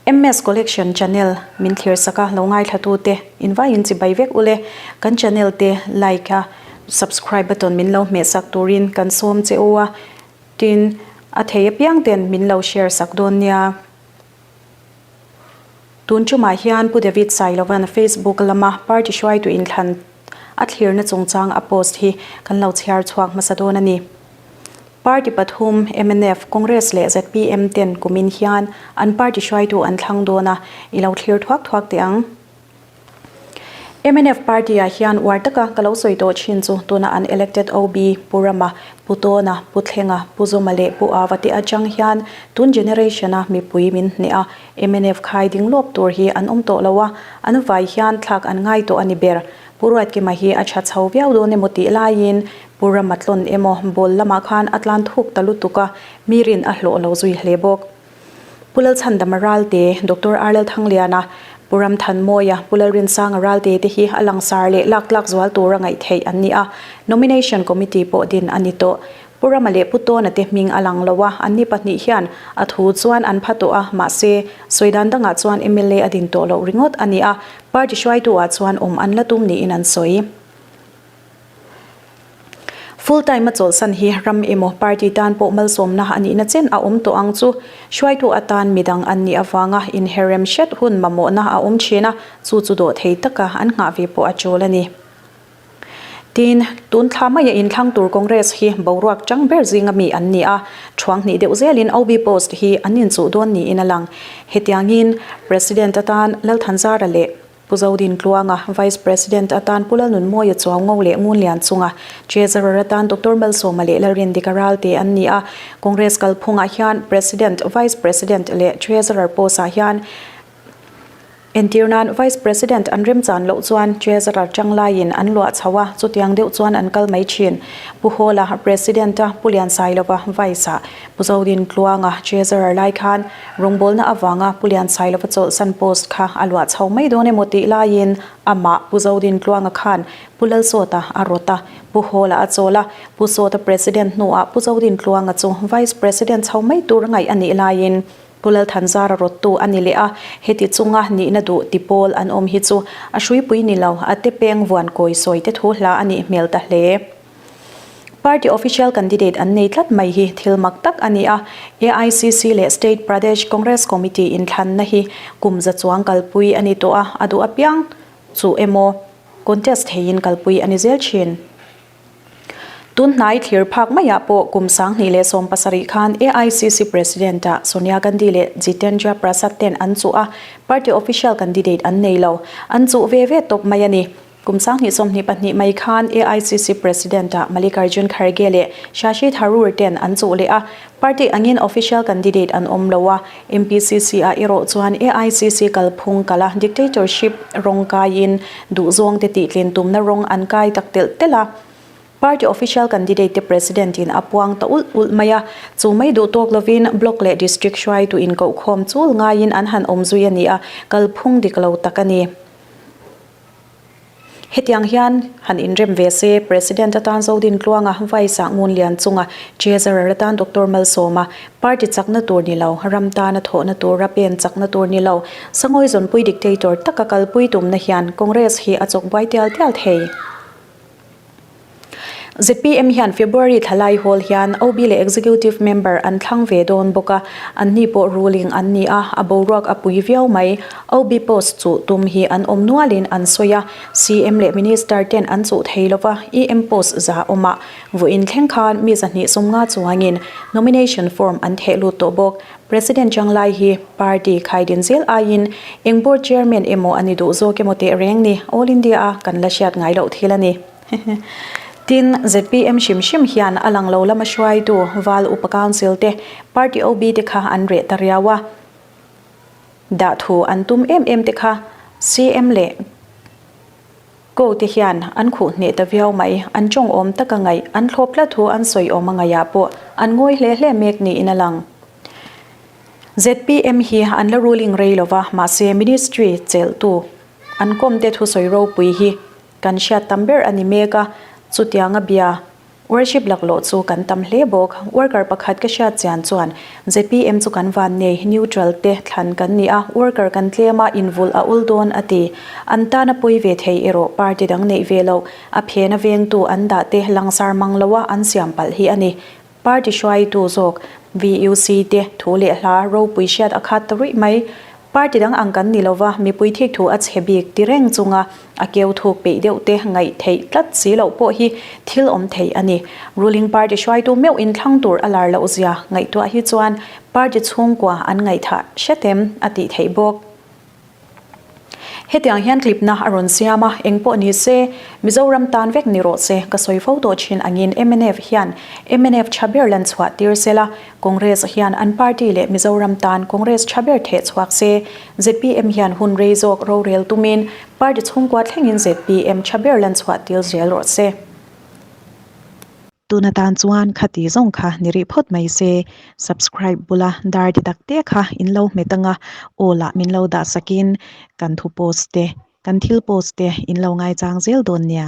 MS Collection channel min thlir sak a, lo ngaithlatute invaiin chibai vek ule. Kan channel te like a subscribe button min lo hmeh sak turin kan sawm che u a, tin a thei apiang ten min lo share sak dawn nia. Tun tumah hian Pu David Sailovan Facebook lama party hruaitu inthlan a thlirna chungchang a post hi kan lo chhiar chhuak hmasa dawn a ni. Party pathum, mnf, Congress leh zpm ten kumin hian an party hruaitu an thlang dawn a, i lo thlir thuak thuak teh ang. Mnf party ah hian uar taka ka lo sawi tawh thin chu tuna an elected OB, Pu Rama, Pu Tawna, Pu Thlenga, Pu Zuma leh Pu Ava te atang hian tun generation a mipui min hneh a, mnf khai ding lawp tur hi an awm tawh lo a, an vai hian thlak an ngai tawh a ni ber. Pu Ruatkima hi a tha chho viau dawn emaw tih laiin Pu Rama tlawn emaw ball lamah khan a tlan thuk ta lutuk a, mi rin a hlawh lo zui hle bawk. Pu Lalchhandama Ralte, Doctor R Lalthangliana, Pu Ramthanmawia, Pu Lalrinsanga Ralte te hi a langsar leh lak tlak zual tura ngaih theih an ni a, Nomination Committee pawh din a ni tawh. Pu Rama leh Pu Tawna te hming a lang lo a, anni pahnih hian a thu chuan an pha tawh a, mahse, sawi dan dangah chuan mla a din tawh loh ringawt a ni a, party hruaitu ah chuan awm an la tum niin an sawi. Full time a chawlhsan hi ram emaw party tan pawh malsawmna a nihna chen a awm tawh ang chu. Hruaitu atan midang an nih avanga inherem hret hun mamawhna a awm thin a, chu chu dawh thei taka an nghah ve pawh a tul a ni. Tin, tun thla maia inthlang tur Congress hi boruak chang ber zinga mi an ni a, thuang hnih deuh zelin OB post hi an inchuh dawn niin a lang. Hetiangin President atan Lalthanzara leh Pu Zodin Tluanga, Vice President atan Pu Lalnunmawia Chuaungo leh Ngunlian chunga Treasurer atan Doctor Malsawma leh Lalrindika Ralte an ni a. Congress kalphungah hian President, Vice President leh Treasurer post ah hian entir nan Vice President an remchan loh chuan Treasurer tang laiin an luah chho a, chutiang deuh chuan an kal mai thin. Pu Hawla, President a Pu Liansailova, Vice ah Pu Zodin Tluanga, Treasurer lai khan Rawngbawlna avanga Pu Liansailova chawlhsan post kha a luah chho mai dawn emaw tih laiin amah Pu Zodintluanga khan Pu Lalsawta a rawt a, Pu Hawla a chawl a, Pu Sawta President hnuah Pu Zodintluanga chu Vice President chho mai tur ngaih a nih laiin Pu Lalthanzara rawttu a ni leh a, heti chunga nihna duh ti pawl an awm hi chu a hruipui ni lo, a te peng vuan kawi sawi te thu hla a nih hmel ta hle. Party official candidate an nei tlat mai hi thil mak tak a ni a, AICC leh State Pradesh Congress Committee inthlanna hi kum za chuang kalpui a ni tawh a, a duh apiang chu emaw contest theiin kalpui a ni zel thin. Tun hnai thlir phak maiah pawh kum 2017 khan AICC President-ah Sonia Gandhi leh Jitendra Prasad ten an chuh a, party official candidate an nei lo, an chuh ve ve tawp mai a ni. Kum 2022 mai khan AICC President-ah Mallikarjun Kharge leh Shashi Tharoor ten an chuh leh a, party angin official candidate an awm lo a, MPCC-ah erawh chuan AICC kalphung kala dictatorship rawng kaiin duhzawngte tihtlin tumna rawng an kai tak telh telh a. Party official candidate te President-in a puang ta ulh ulh mai a, chu mai duh tawk lovin Block leh District hruaitu inkohkhawm chul ngaiin an han awm zui a ni a, kalphung dik lo tak a ni. Hetiang hian han inrem ve se, President atan Zodin Tluanga, Vice ah Ngunlian chunga, Treasurer atan Doctor Malsawma, Party chakna tur ni lo, ram tana thawhna tura pen chakna tur ni lo, Sangawi zawnpui dictator taka kalpui tumna hian Congress hi a chawk buai tial tial thei. Zpm hian February thla lai hawl hian OB leh Executive Member an thlang ve dawn bawk a, anni pawh ruling an ni a, a boruak a pui viau mai. OB post chuh tum hi an awm nualin an sawi a, CM leh Minister ten an chuh thei lova, EM post za awmah vawiin thleng khan mi 250 chuangin nomination form an theh lut tawh bawk. President Changlai hi party khaidin zel aiin eng board chairman emaw a ni duh zawk emaw teh reng ni, All India a kan la hriat ngai loh thil a ni. Tin, zpm hrim hrim hian a lang lo lama hruaitu Val Upa Council te, Party OB te kha an reh ta riau a, dah thu an tum em em te kha CM leh Ko te hian an khuh hneh ta viau mai, an tawng awm taka ngaih, an thlawp tlat thu an sawi awm a ngaihah pawh an ngawi hle hle mek niin a lang. Zpm hi an la ruling rei lova, mahse ministry chelhtu an kawm te thusawi ropui hi kan hriat tam ber a ni mek a, chutianga bia. Worship laklawh chu kan tam hle bawk. Worker pakhat ka hriat chian chuan zpm chu kan van nei, neutral te thlan kan ni a, worker kan tlem a, invulh a ul dawn a ti. An tan a pawi ve thei erawh party dang neih ve loh, a phena vengtu an dah te langsar mang loa an siam palh hi a ni. Party hruaitu zawk VUC te thu leh hla ropui hriat a khat ta ruih mai. Party dang ang kan ni lova, mipui thik thu a chhe bik ti reng chunga a keu thuk peih deuh te ngaih theih tlat si loh pawh hi thil awm thei a ni. Ruling party hruaitu meuh in thlang tur a lar loh zia ngaihtuah hi chuan party chhungkua an ngaihthah hret em a tih theih bawk. Hetiang hian tlipna a rawn siam a, eng pawh ni se, Mizoram tan vek ni rawh se, ka sawi fo tawh thin angin mnf hian mnf tha ber lan chhuah tir se la, Congress hian an party leh Mizoram tan Congress tha ber theh chhuak se, zpm hian hun rei zawk rorel tumin party chhungkua thlengin zpm tha ber lan chhuah tir zel rawh se. Tuna tan chuan khati zawng kha ni rih phawt mai se, subscribe bula dar ti tak te kha in lo hmet anga aw lah min lo dah sakin kan thu post te, kan thil post te in lo ngaichang zel dawn nia.